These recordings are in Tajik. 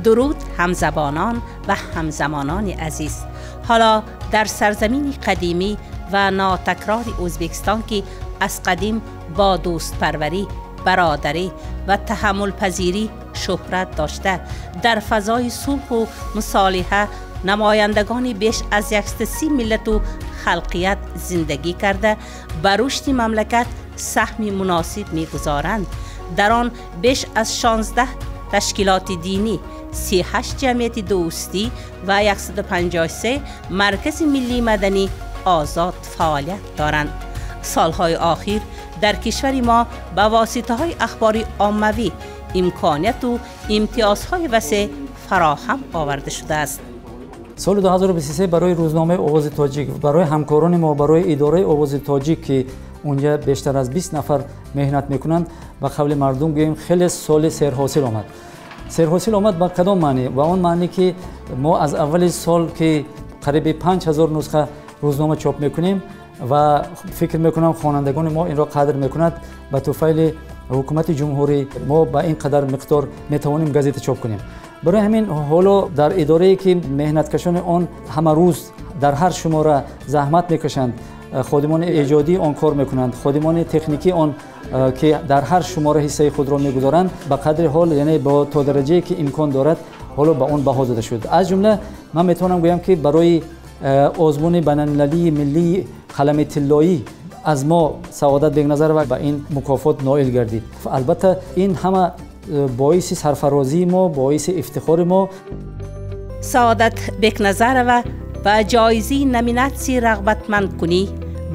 Дуруд, ҳамзабонон ва ҳамзамонони азиз. Ҳоло дар сарзамини қадимӣ ва нотакрори Ӯзбекистон, ки аз қадим бо дӯстпарварӣ, бародарӣ ва таҳаммулпазирӣ шӯҳрат дошта, дар фазои сулҳу мусолиҳа намояндагони беш аз 130 миллату халқият зиндагӣ карда, ба рушди мамлакат саҳми муносиб мегузоранд. Дар он беш аз 16 ташкилоти динӣ, 38 ҷамъияти дӯстӣ ва 153 маркази миллии маданӣ озод фаъолият доранд. Солҳои охир дар кишвари мо ба воситаҳои ахбори оммавӣ имконияту имтиёзҳои васеъ фароҳам оварда шудааст. Соли 2023 барои рӯзномаи Овози Тоҷик, барои ҳамкорони мо, барои идораи Овози Тоҷик, ки унҷа бештар аз 20 нафар меҳнат мекунанд, ба қавли мардум гӯем, хеле соли серҳосил омад. Серҳосил омад ба кадом маънӣ? Ба он маънӣ, ки мо аз аввали сол, ки қариби 5000 нусха рӯзнома чоп мекунем, ва фикр мекунам, хонандагони мо инро қадр мекунад, ба туфайли ҳукумати ҷумҳурӣ мо ба ин қадар миқдор метавонем газета чоп кунем. Барои ҳамин ҳоло дар идорае, ки меҳнаткашони он ҳама рӯз дар ҳар шумора заҳмат мекашанд, ходимони эҷодии он кор мекунанд, ходимони техникии он, ки дар ҳар шумора ҳиссаи худро мегузоранд, ба қадри ҳол, яъне то дараҷае, ки имкон дорад, ҳоло ба он баҳо дода шуд. Аз ҷумла ман метавонам гӯям, ки барои озмуни байналмилалии миллии Қалами тиллоӣ аз мо Саодат Бекназарова ба ин мукофот ноил гардид. Албатта, ин ҳама боиси сарфарозии мо, боиси ифтихори мо. Саодат Бекназарова ба ҷоизаи номинатсияи рағбатмандкунӣ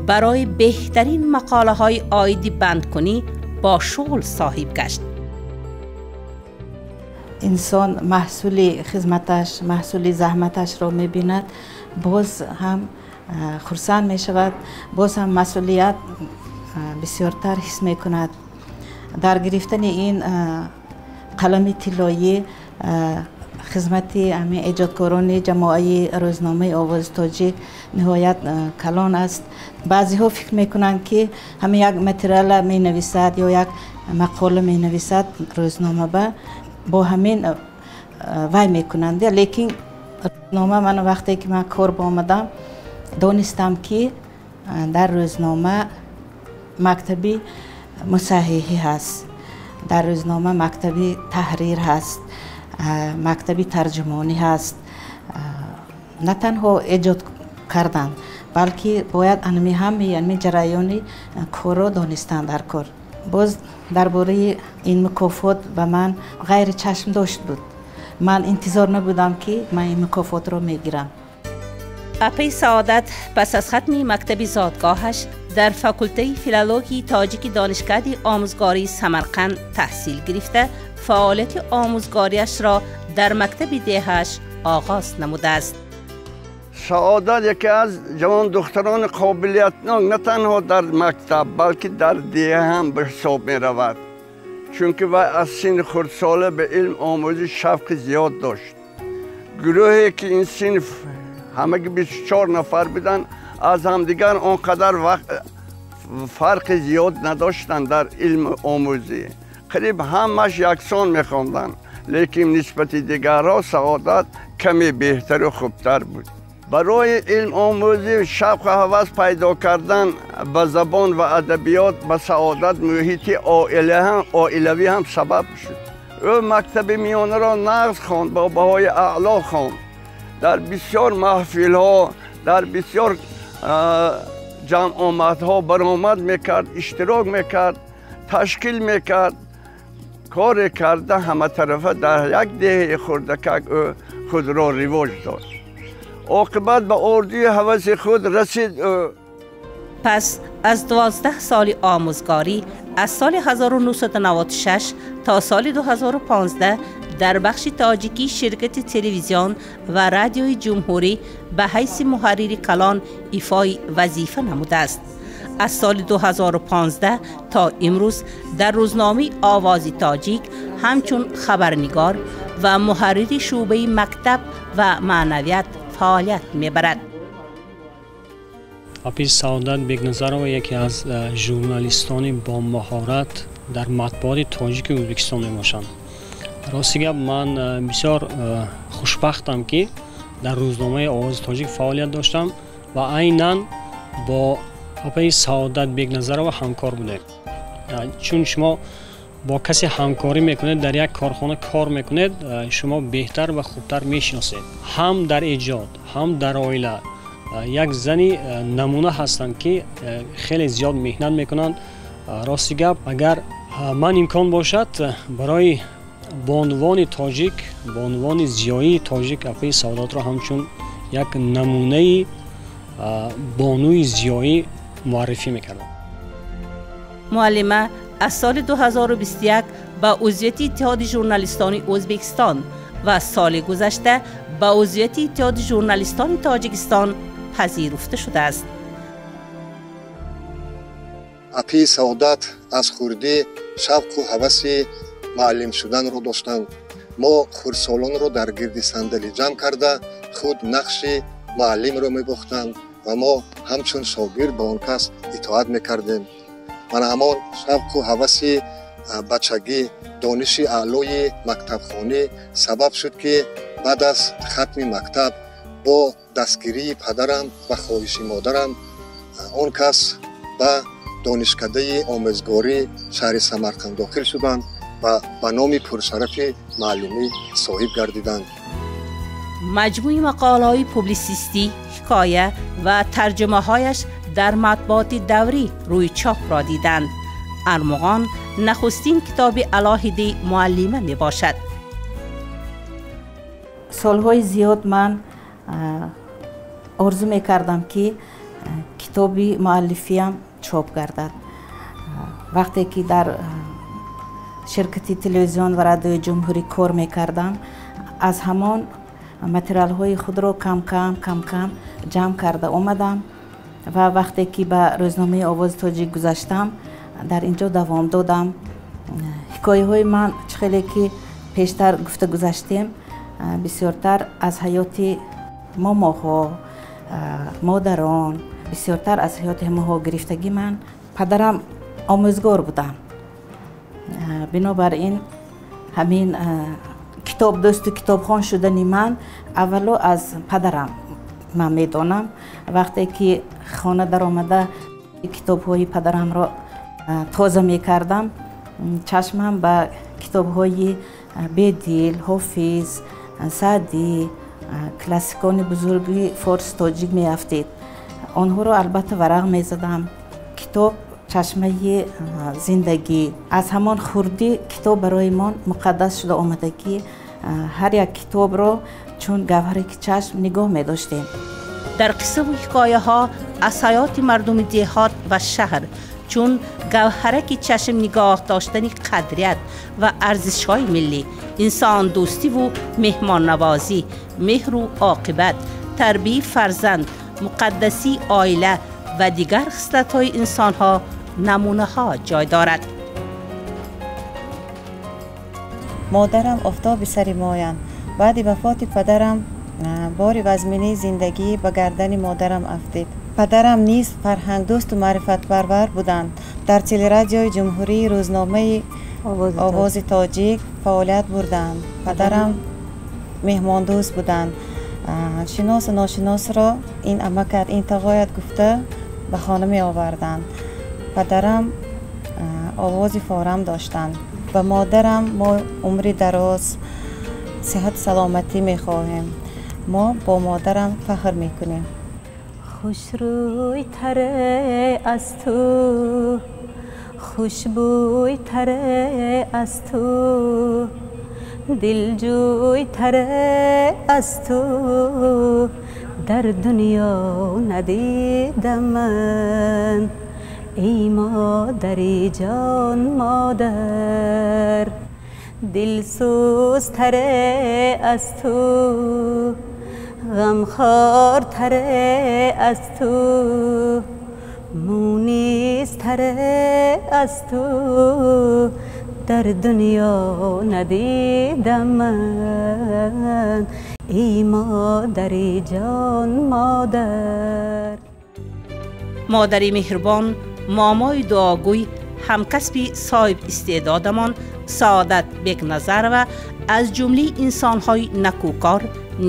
барои беҳтарин мақолаҳои оиди бандкунӣ бо шуғл соҳиб гашт. Инсон маҳсули хизматаш, маҳсули заҳматашро мебинад, боз ҳам хурсанд мешавад, боз ҳам масъулият бисёртар ҳис мекунад. Дар гирифтани ин қалами тиллоӣ хизмати ҳамин эҷодкорони ҷамоаи рӯзномаи Овози Тоҷик ниҳоят калон аст. Баъзеҳо фикр мекунанд, ки ҳамин як материала менависад ё як мақола менависад рӯзномаба, бо ҳамин вай мекунанд. Лекин рӯзнома ман вақте ки ман кор ба омадам, донистам, ки дар рӯзнома мактаби мусаҳҳиҳӣ ҳаст, дар рӯзнома мактаби таҳрир ҳаст, мактаби тарҷумонӣ ҳаст. На танҳо эҷод кардан, балки бояд анами ҳамаи ами ҷараёни корро донистан дар кор. Боз дар бораи ин мукофот ба ман ғайричашмдошт буд. Ман интизор набудам, ки ман ин мукофотро мегирам. Апаи Саодат пас аз хатми мактаби зодгоҳаш дар факултаи филологияи тоҷики Донишкадаи омӯзгории Самарқанд таҳсил гирифта, фаъолияти омӯзгориашро дар мактаби деҳаш оғоз намудааст. Саодат яке аз ҷавондухтарони қобилиятнок на танҳо дар мактаб, балки дар деҳа ҳам ба ҳисоб меравад, чунки вай аз синни хурдсола ба илм омӯзӣ шавқи зиёд дошт. Гурӯҳе, ки ин синф ҳамаги 24 нафар буданд, аз ҳамдигар он қадар фарқи зиёд надоштанд дар илм омӯзӣ, қариб ҳамаш яксон мехонданд, лекин нисбати дигарҳо Саодат каме беҳтару хубтар буд. Барои илм омӯзӣ шавқу ҳавас пайдо кардан ба забон ва адабиёт ба Саодат муҳити оилавӣ ҳам сабаб шуд. Ӯ мактаби миёнаро нағз хонд, бо баҳои аъло хонд. Дар бисёр маҳфилҳо, дар бисёр ҷамъомадҳо баромад мекард, иштирок мекард, ташкил мекард. Коре карда, ҳаматарафа дар як деҳаи хурдакак ӯ худро ривоҷ дод. Оқибат ба орзуи ҳаваси худ расид ӯ. Пас аз 12 соли омӯзгорӣ, аз соли 1996 то соли 2015, дар бахши тоҷикии ширкати телевизион ва радиои ҷумҳурӣ ба ҳайси муҳаррири калон ифои вазифа намудааст. Аз соли 2015 то имрӯз дар рӯзномаи Овози Тоҷик ҳамчун хабарнигор ва муҳаррири шӯъбаи мактаб ва маънавият фаъолият мебарад. Апи Саодат Бекназарова яке аз журналистони бомаҳорат дар матбуоти тоҷики Ӯзбекистон мебошанд. Рости гап, ман бисёр хушбахтам, ки дар рӯзномаи Овози Тоҷик фаъолият доштам ва айнан бо апаи Саодат Бекназарова ҳамкор будем. Чун шумо бо касе ҳамкорӣ мекунед, дар як корхона кор мекунед, шумо беҳтар ва хубтар мешиносед. Ҳам дар эҷод, ҳам дар оила як зани намуна ҳастанд, ки хеле зиёд меҳнат мекунанд. Рости гап, агар ман имкон бошад, барои бонувони тоҷик, бонувони зиёии тоҷик апаи Саодатро ҳамчун як намунаи бонуи зиёӣ муаррифӣ мекардам. Муаллима аз соли 2021 ба узвияти Иттиҳоди журналистони Ӯзбекистон ва соли гузашта ба узвияти Иттиҳоди журналистони Тоҷикистон пазируфта шудааст. Апаи Саодат аз хурдӣ шавқу ҳаваси муаллим шуданро доштанд. Мо хурдсолонро дар гирди сандалӣ ҷамъ карда, худ нақши муаллимро мебохтанд ва мо ҳамчун шогирд ба он кас итоат мекардем. Мана ҳамон шавқу ҳаваси бачагӣ, дониши аълои мактабхонӣ сабаб шуд, ки баъд аз хатми мактаб бо дастгирии падарам ва хоҳиши модарам он кас ба донишкадаи омӯзгорӣ шаҳри Самарқанд дохил шуданд ва ба номи пуршарафи муаллимӣ соҳиб гардиданд. Маҷмӯи мақолаҳои публисистӣ, ҳикоя ва тарҷумаҳояш дар матбуоти даврӣ рӯи чопро диданд. Армуғон нахустин китоби алоҳидаи муаллима мебошад. Солҳои зиёд ман орзу мекардам, ки китоби муаллифиам чоп гардад. Вақте ки дар ширкати телевизион ва радиои ҷумҳурӣ кор мекардам, аз ҳамон материалҳои худро кам-кам кам-кам ҷамъ карда омадам ва вақте ки ба рӯзномаи Овози Тоҷик гузаштам, дар ин ҷо давом додам. Ҳикояҳои ман, чӣ хеле ки пештар гуфта гузаштем, бисёртар аз ҳаёти момоҳо, модарон, бисёртар аз ҳаёти ҳамаҳо гирифтагӣ. Ман падарам омӯзгор будам, бинобар ин ҳамин китобдӯсту китобхон шудани ман аввало аз падарам ман медонам. Вақте ки хона даромада китобҳои падарамро тоза мекардам, чашмам ба китобҳои Бедил, Ҳофиз, Саъдӣ, классикони бузурги форс тоҷик меафтид. Онҳоро албатта варақ мезадам. Китоб чашмаи зиндагӣ. Аз ҳамон хурдӣ китоб барои мон муқаддас шуда омада, ки ҳар як китобро чун гавҳараки чашм нигоҳ медоштем. Дар қиссаву ҳикояҳо аз ҳаёти мардуми деҳот ва шаҳр чун гавҳараки чашм нигоҳ доштани қадрият ва арзишҳои миллӣ, инсондӯстиву меҳмоннавозӣ, меҳру оқибат, тарбияи фарзанд, муқаддасии оила ва дигар хислатҳои инсонҳо намунаҳо ҷой дорад. Модарам офтоби сари моянд. Баъди вафоти падарам бори вазминии зиндагӣ ба гардани модарам афтид. Падарам низ фарҳангдӯсту маърифатпарвар буданд. Дар телерадиои ҷумҳурӣ, рӯзномаи Овози Тоҷик фаъолият бурданд. Падарам меҳмондӯст буданд. Шиносу ношиносро ин амакат, ин тағоят гуфта ба хона меоварданд. Падарам овози форам доштанд. Ба модарам мо умри дароз, сиҳату саломатӣ мехоҳем. Мо бо модарам фахр мекунем. Хушрӯйтаре аз ту, хушбӯйтаре аз ту, дилҷӯйтаре аз ту дар дунё надидам ман. Эй модари ҷон модар, дилсӯзтаре аз ту, ғамхортаре аз ту, мунистаре аз ту дар дунё надидам ман. Эй модари ҷон модар. Модари меҳрубон, момои дуогӯй ҳамкасби соҳиб истеъдодамон Саодат Бекназарова аз ҷумлаи инсонҳои накӯкор,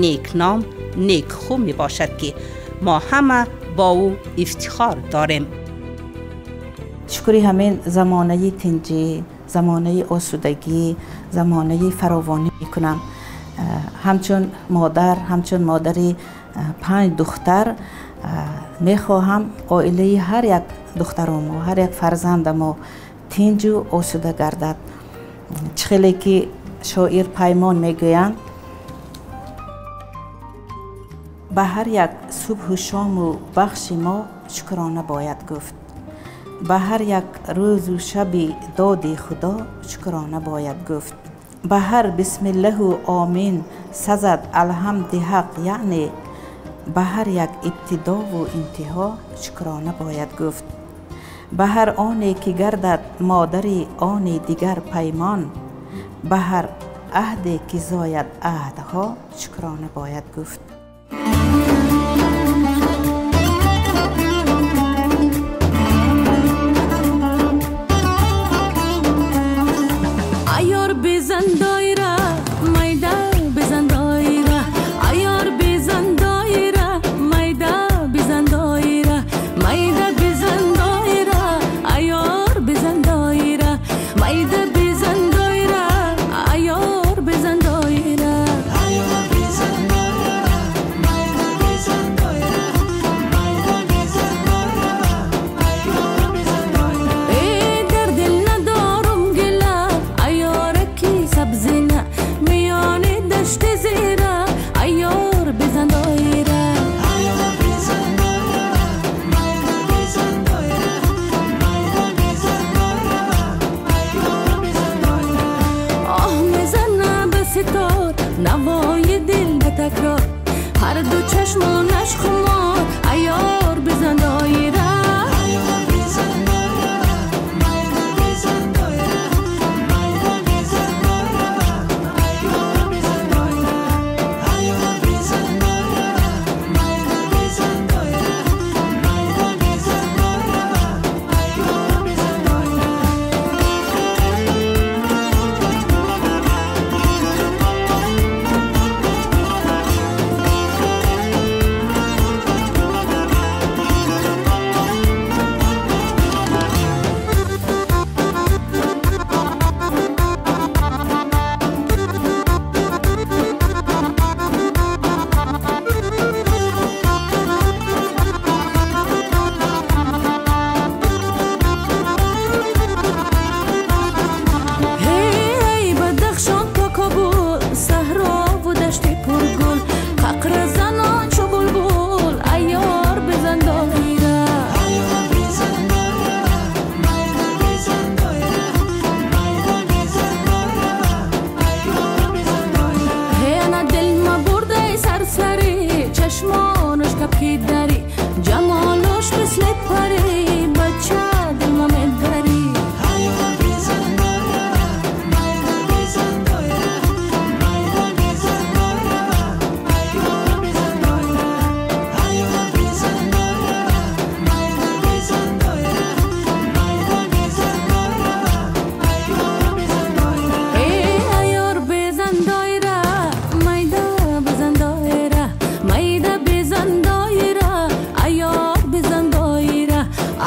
некном, некхӯ мебошад, ки мо ҳама бо ӯ ифтихор дорем. Шукри ҳамин замонаи тинҷӣ, замонаи осудагӣ, замонаи фаровонӣ мекунам. Ҳамчун модар, ҳамчун модари 5 духтар мехоҳам оилаи ҳар як духтаромо, ҳар як фарзандамо тинҷу осуда гардад. Чӣ хеле ки шоир Паймон мегӯянд, ба ҳар як субҳу шому бахши мо шукрона бояд гуфт, ба ҳар як рӯзу шаби доди Худо шукрона бояд гуфт, ба ҳар бисмиллаҳу омин сазад алҳамди ҳақ, яъне ба ҳар як ибтидову интиҳо шукрона бояд гуфт, ба ҳар оне ки гардад модари они дигар паймон, ба ҳар аҳде ки зояд аҳдҳо шукрона бояд гуфт. Ayор bezan doira, mayda bezan doira, ayор bezan doira, mayda bezan doira, mayda bezan doira, ayор bezan doira, mayda bezan doira, ayор bezan doira, ayор bezan doira, mayda bezan doira, mayda bezan doira, ayор bezan doira. Ey dar dil nadorум gila, ayорaki sabzina, miyoni dashti zira, ayор bezan doira, ayor bezan doira, mayda bezan doira, mayda bezan doira, ayor bezan doira. Оҳ мезана ба ситор навои дил ба такрор, ҳар ду чашмонаш хумор, айёр безан доира, ayор bezan doira, mayda bezan doira, mayda bezan doira, ayor bezan doira, ayor bezan doira, mayda bezan doira, mayda bezan doira, ayor bezan doira. Эй Бадахшон то Кобул, саҳрову дашти пургул, қақра занон чу булбул, айёр безан доира, ayор bezan doira, mayda bezan doira, mayda bezan doira, ayor bezan doira. Эй ана дил мабурдаи сарсари, чашмонаш кабки дари, ҷамолаш мисли пари, бача дилма медари, ayор bezan doira, mayda bezan doira, mayda bezan doira, ayor bezan doira, ayor bezan doira, mayda bezan doira, mayda bezan doira, ayor bezan doira. Эй айёр безан доира, майда безан доира, майда безан доира, айёр безан доира,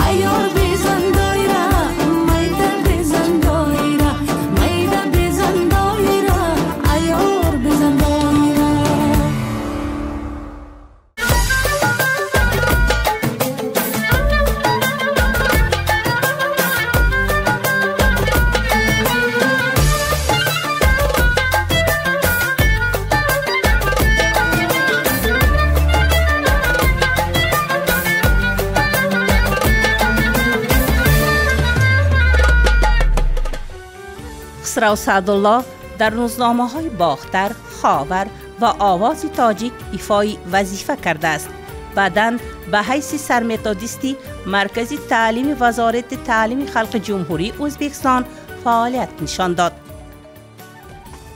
айёр безан доира, майда безан доира, майда безан доира, айёр безан доира. Хусрав Саъдулло дар рӯзномаҳои Бохтар, Ховар ва Овози Тоҷик ифои вазифа кардааст. Баъдан ба ҳайси сарметодисти Маркази таълими Вазорати таълими халқи Ҷумҳурии Ӯзбекистон фаъолият нишон дод.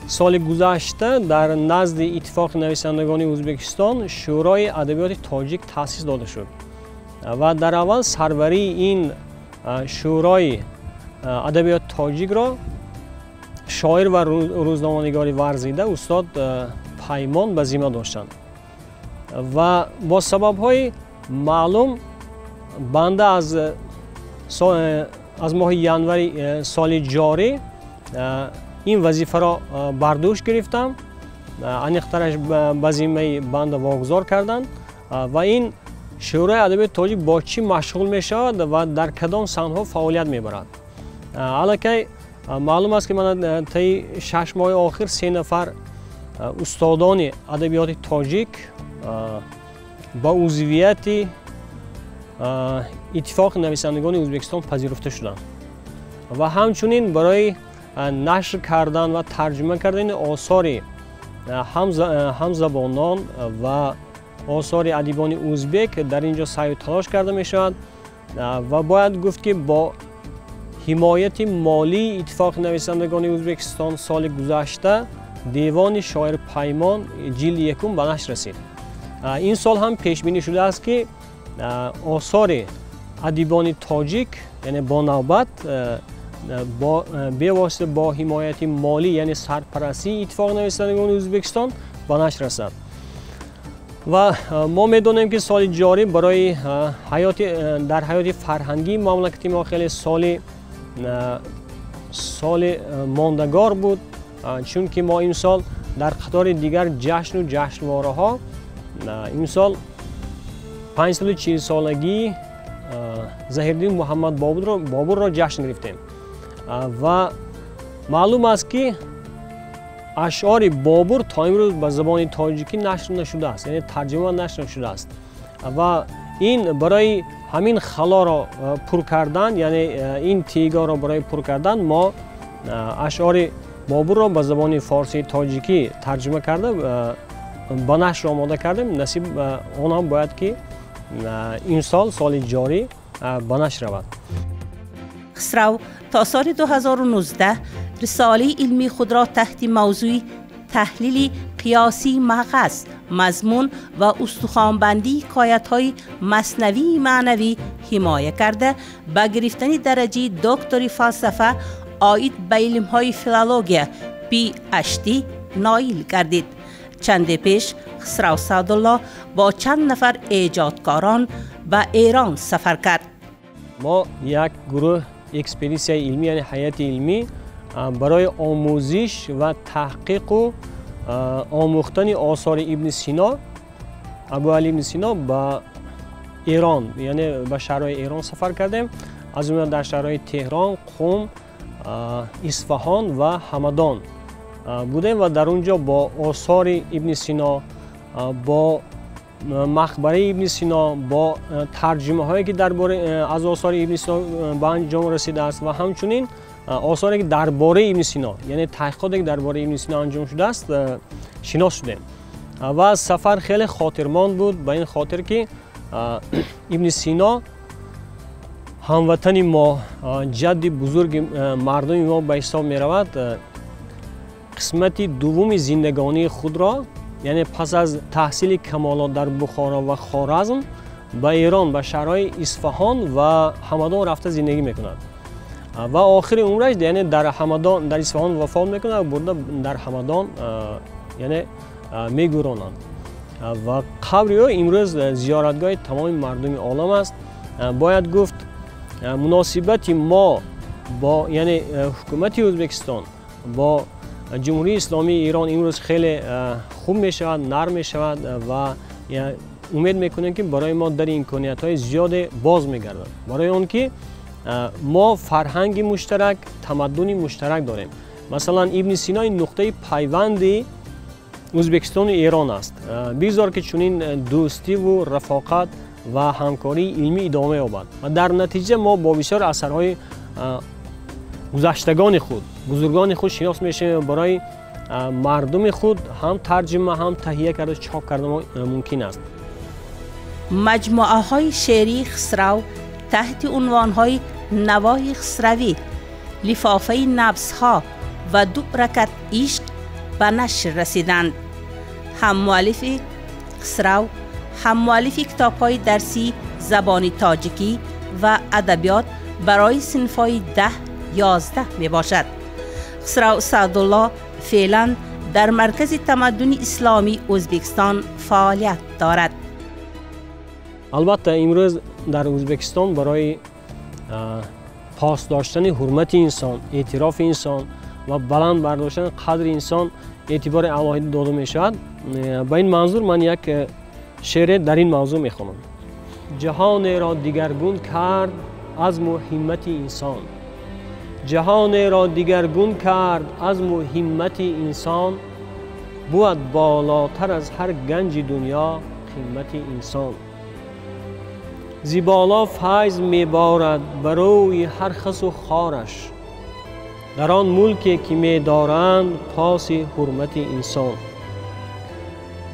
Соли гузашта дар назди Иттифоқи нависандагони Ӯзбекистон Шӯрои адабиёти тоҷик таъсис дода шуд ва дар аввал сарварии ин шӯрои адабиёти тоҷикро шоир ва рӯзноманигори варзида устод Паймон ба зимма доштанд ва бо сабабҳои маълум банда аз моҳи январи соли ҷорӣ ин вазифаро бар дӯш гирифтам, аниқтараш ба зиммаи банда вогузор карданд ва ин Шӯрои адабиёти тоҷик бо чӣ машғул мешавад ва дар кадом самтҳо фаъолият мебарад. Аллакай маълум аст, ки мана таи 6 моҳи охир 3 нафар устодони адабиёти тоҷик ба узвияти Иттифоқи нависандагони Ӯзбекистон пазируфта шуданд ва ҳамчунин барои нашр кардан ва тарҷума кардани осори ҳамзабонон ва осори адибони ӯзбек дар ин ҷо саъю талош карда мешавад ва бояд гуфт, ки бо ҳимояти молии Иттифоқи нависандагони Ӯзбекистон соли гузашта Девони шоир Паймон ҷилди якум ба нашр расид. Ин сол ҳам пешбинӣ шудааст, ки осори адибони тоҷик, яъне бо навбат, бевосита бо ҳимояти молӣ, яъне сарпарастии Иттифоқи нависандагони Ӯзбекистон ба нашр расад. Ва мо медонем, ки соли ҷорӣ барои дар ҳаёти фарҳангии мамлакати мо хеле соли мондагор буд, чунки мо имсол дар қатори дигар ҷашну ҷашнвораҳо имсол 540-солагии Заҳириддин Муҳаммад Бобурро ҷашн гирифтем ва маълум аст, ки ашъори Бобур то имрӯз ба забони тоҷикӣ нашр нашудааст, яъне тарҷума нашр нашудааст ва ин барои ҳамин халоро пур кардан, яъне ин тегоҳро барои пур кардан мо ашъори Бобурро ба забони форсии тоҷикӣ тарҷума карда ба нашр омода кардем. Насиб он ҳам бояд, ки имсол, соли ҷорӣ, ба нашр равад. Хусрав то соли 2019 рисолаи илмии худро таҳти мавзӯи таҳлили қиёсии мағаз, мазмун ва устухонбандии ҳикоятҳои маснавии маънавӣ ҳимоя карда, ба гирифтани дараҷаи доктори фалсафа оид ба илмҳои филология PhD ноил гардид. Чанде пеш Хусрав Саъдулло бо чанд нафар эҷодкорон ба Эрон сафар кард. Мо як гурӯҳ экспедитсияи илмӣ, яъне ҳайати илмӣ, барои омӯзиш ва таҳқиқу омӯхтани осори Ибни Сино, Абуали Ибни Сино, ба Эрон, яъне ба шаҳрҳои Эрон сафар кардем. Аз ҷумла дар шаҳрҳои Теҳрон, Қум, Исфаҳон ва Ҳамадон будем ва дар он ҷо бо осори Ибни Сино, бо мақбараи Ибни Сино, бо тарҷумаҳое, ки аз осори Ибни Сино ба анҷом расидааст ва ҳамчунин осоре, ки дар бораи Ибни Сино, яъне таҳқиқоте, ки дар бораи Ибни Сино анҷом шудааст, шинос шудем. Ва сафар хеле хотирмонд буд, ба ин хотир, ки Ибни Сино ҳамватани мо, ҷадди бузурги мардуми мо ба ҳисоб меравад. Қисмати дуввуми зиндагонии худро, яъне пас аз таҳсили камолот дар Бухоро ва Хоразм, ба Эрон, ба шаҳрҳои Исфаҳон ва Ҳамадон рафта зиндагӣ мекунад ва охири умраш, яъне дар Ҳамадон, дар Исфаҳон вафот мекунад ва бурда дар Ҳамадон, яъне мегӯронанд ва қабри ӯ имрӯз зиёратгоҳи тамоми мардуми олам аст. Бояд гуфт, муносибати мо бо, яъне ҳукумати Ӯзбекистон бо Ҷумҳурии Исломии Эрон имрӯз хеле хуб мешавад, нарм мешавад ва умед мекунем, ки барои мо дар имкониятҳои зиёде боз мегардад, барои он ки мо фарҳанги муштарак, тамаддуни муштарак дорем. Масалан, Ибни Сино нуқтаи пайванди Ӯзбекистону Эрон аст. Бигзор, ки чунин дӯстиву рафоқат ва ҳамкории илмӣ идома ёбад ва дар натиҷа мо бо бисёр асарҳои гузаштагони худ, бузургони худ шинос мешавем ва барои мардуми худ ҳам тарҷума, ҳам таҳия карда, чоп карда мумкин аст. Маҷмӯаҳои шеърии Хусрав таҳти унвонҳои Навои Хусравӣ, Лифофаи набзҳо ва Ду ракат ишқ ба нашр расиданд. Ҳам муаллифи Хусрав ҳам муаллифи китобҳои дарсии забони тоҷикӣ ва адабиёт барои синфҳои 10, 11 می باشد. خسرو سعدالله فعلا در مرکز تمدن اسلامی ازبکستان فعالیت دارد. Албатта, имрӯз дар Ӯзбекистон барои пос доштани ҳурмати инсон, эътирофи инсон ва баланд бардоштани қадри инсон эътибори алоҳида дода мешавад. Ба ин манзур ман як шеъре дар ин мавзӯъ мехонам. Ҷаҳонеро дигаргун кард азму ҳиммати инсон, ҷаҳонеро дигаргун кард азму ҳиммати инсон, бувад болотар аз ҳар ганҷи дунё қимати инсон. Зи боло файз меборад барои ҳар хасу хораш, дар он мулке ки медоранд поси ҳурмати инсон.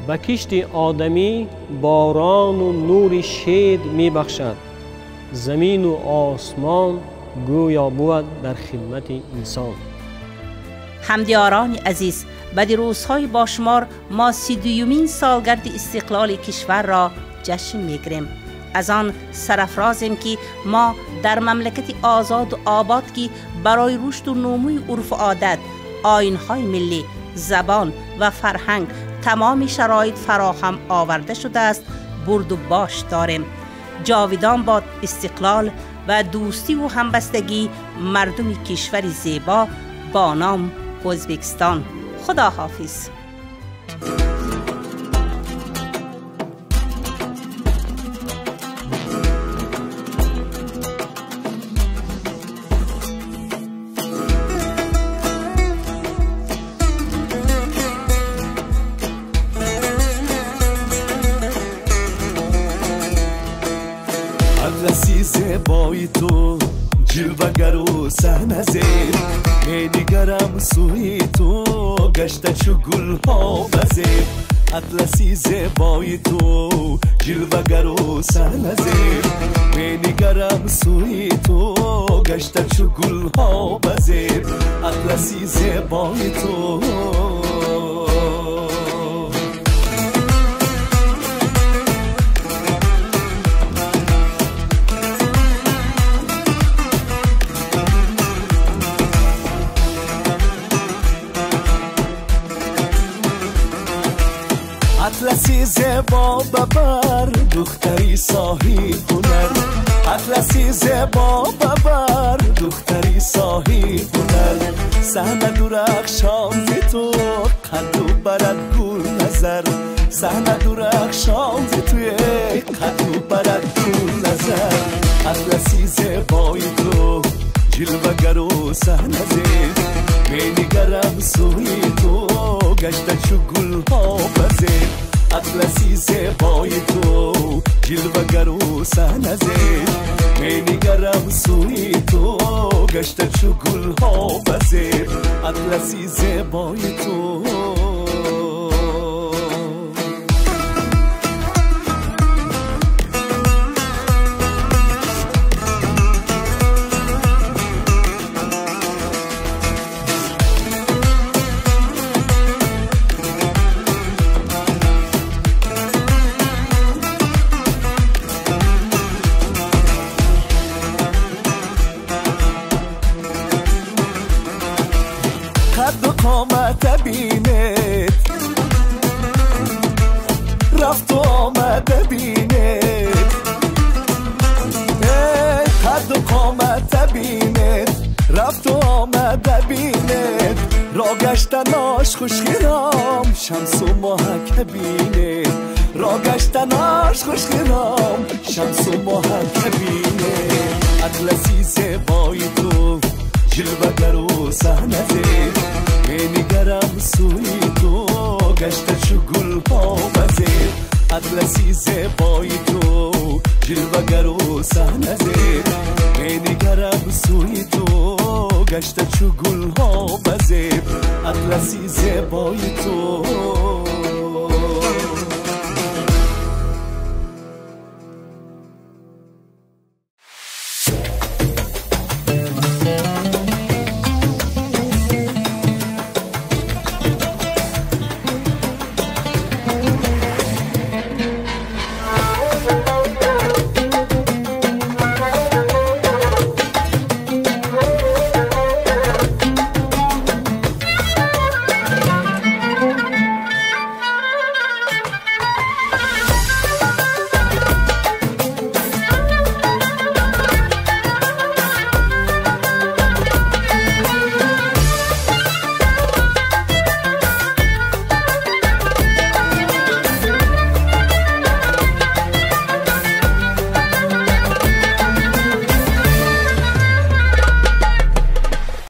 Ба кишти одамӣ борону нури шед мебахшад, замину осмон гӯё бувад дар хидмати инсон. ҳамдиёрони азиз, баъди рӯзҳои бошумор мо 32-юмин солгарди истиқлоли кишварро ҷашн мегирем. Аз он сарафрозем, ки мо дар мамлакати озоду обод, ки барои рушду нумӯи урфу одат, оинҳои миллӣ, забон ва фарҳанг тамоми шароит фароҳам оварда шудааст, бурду бош дорем. Ҷовидон бод истиқлол ва дӯстиву ҳамбастагии мардуми кишвари зебо бо ном Ӯзбекистон. Худо ҳофиз. Атласи зебои ту ҷилвагару саҳназеб, менигарам сӯи ту гашта чу гулҳо базеб. Атласи зебои ту ҷилвагару саҳназеб, менигарам сӯи ту гашта чу гулҳо базеб. Атласи зебои ту. Атласи зебо бабар, духтари соҳиб ҳунар. Атласи зебо бабар, духтари соҳиб ҳунар. Саҳна дурахшон зи ту қадду барад гул назар. Саҳна дурахшон зи туе қадду барад гул назар. Атласи зебои ту ҷилвагару саҳназеб, менигарам сӯи ту гашта чу гулҳо базеб. Атласи зебои ту ҷилвагару саҳназеб, менигарам сӯи ту гашта чу гулҳо базеб. Атласи зебои ту. Қадду қомата бинед, рафту омада бинед. Эй, қадду қомата бинед, рафту омада бинед. Ро гаштанош хушхиром, шамсу моҳака бинед. Ро гаштанош хушхиром, шамсу моҳака бинед. Атласи зебои ту ҷилвагару саҳназеб, менигарам сӯи ту гашта чу гулҳо базеб. Атласи зебои ту ҷилвагару саҳназеб, менигарам сӯи ту гашта чу гулҳо базеб. Атласи зебои ту.